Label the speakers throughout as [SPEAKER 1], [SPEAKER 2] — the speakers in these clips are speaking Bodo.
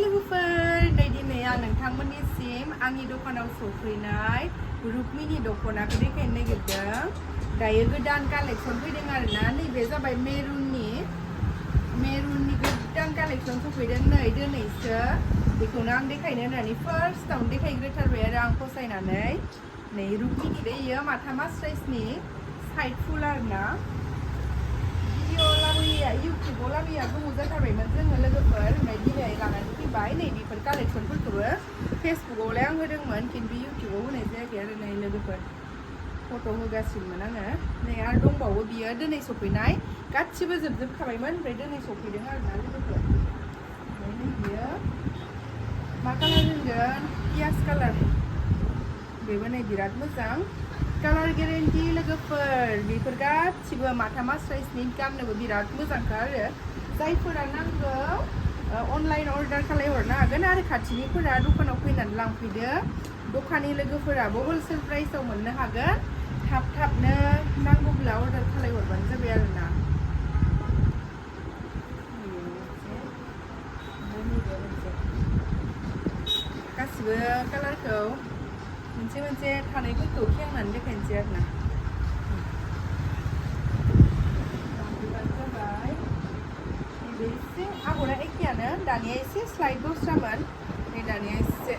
[SPEAKER 1] लोगोफोर नै दिनै आं नोंथांमोननिसिम आंनि दखानाव सफैनाय रुक्मिनि दख'नाखौ देखायनो नागिरदों। दायो गोदान कालेक्सन फैदों आरोना, नैबे जाबाय मेरुननि गोदान कालेक्सन सफैदों नै दिनैसो। बेखौनो आं देखायनो होननानै फार्स्टआवनो देखायग्रोथारबाय आरो आं फसायनानै। नै रुक्मिनि दैयो माथा मास्राइसनि साइड फुल आरोना। भिडिअ लाबोया इउटुबाव लाबोया गोबाव जाथारबायमोन जोङो लोगोफोर, ओमफ्राय दिनै लानानै फैबाय। नै बेफोर कालेक्सनफोरखौबो फेसबुकआवलाय आं होदोंमोन, खिन्थु इउटुबाव होनाय जायाखै आरो नै लोगोफोर फट' होगासिनोमोन आङो। नै आरो दंबावो बियो दिनै सफैनाय, गासिबो जोबजोबखाबायमोन ओमफ्राय दिनै सफैदों आरोना लोगोफोर। ओमफ्राय नै बियो मा कालार होनगोन, पियाज कालार। बेबो नै बिराद मोजां, कालार गेरेन्टि लोगोफोर। बेफोर गासिबो माथा मास्राइसनि गाननोबो बिराद मोजांखा आरो जायफोरा नांगौ अनलाइन अर्डार खालामहरनो हागोन आरो खाथिनिफोरा दखानाव फैनानै लांफैदो। दखाननि लोगोफोराबो हलसेल प्राइसआव मोननो हागोन। थाबनो नांगौब्ला अर्डार खालामहरबानो जाबाय आरोना। गासिबो कालारखौ मोनसे मोनसे थानायफोरखौ खेवनानै देखायनोसै आरोना। एसे आगरा एखेयानो, दानिया एसे स्लाइड दस्रामोन, नै दानिया एसे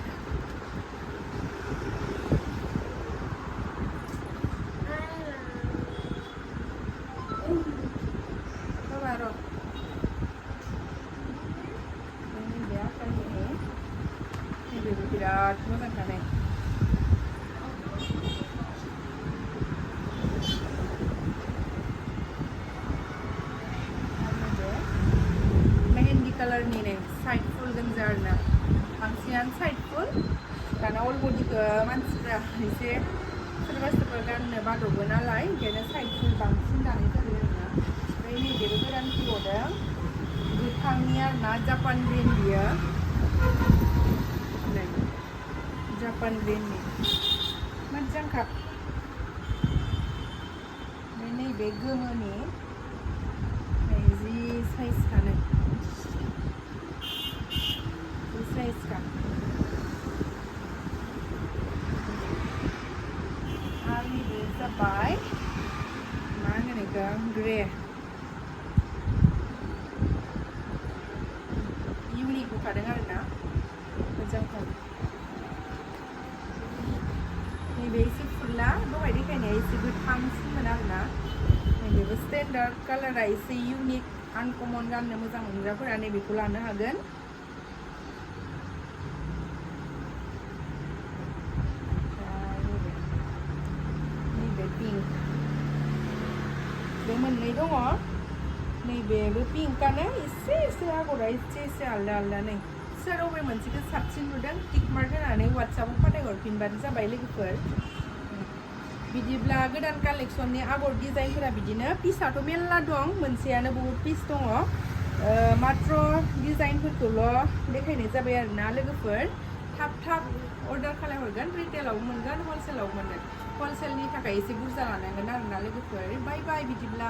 [SPEAKER 1] नैबेबो बिराद मोजांखा नै। कालारनि नै साइड फुल गोजा आरोना, बांसिनानो साइड फुल। दाना अल बडिखौ मानसिफ्रा एसे सोरबा गाननो बादबो नालाय, ओंखायनो साइड फुल बांसिन दानाय जायो आरोना। ओमफ्राय नैबेबो गोदान फैबावदों गोथांनि आरोना, जापान ग्रिन बियो नै जापान ग्रिननि मोजांखा। ओमफ्राय नैबे गोमोनि नै जि साइज थानो साइज का आरो नैबे जाबाय मा होनो बेखौ ग्रे। इउनिक होखादों आरोना, मोजांथार। नैबे एसे फुला दहाय देखायनाया एसे गोथांसिनमोन आरोना। नैबेबो स्टेन्डार्ड कालारा एसे इउनिक आनकमन, गाननो मोजां मोनग्राफोरा नैबेखौ लानो हागोन। पिंक बे मोननै दङ, नैबेबो पिंकानो, एसे आगरा एसे आलदा नै। सोर अबे मोनसेखौ साबसिन नुदों टिक मार्क होनानै वाट्सएपआव फाथायहरफिनबानो जाबाय लोगोफोर। बिदिब्ला गोदान कालेक्सननि आगर डिजाइनफोरा बिदिनो, पिसआथ' मेरला दं, मोनसेयानो बहुत पिस दङ। मात्र डिजाइनफोरखौल' देखायनाय जाबाय आरोना लोगोफोर। थाब अर्डार खालामहरगोन, रिटेलाव मोनगोन, हलसेलाव मोनगोन। हलसेलनि थाखाय एसे बुरजा लानांगोन आरोना लोगोफोर। बाय बाय बिदिब्ला।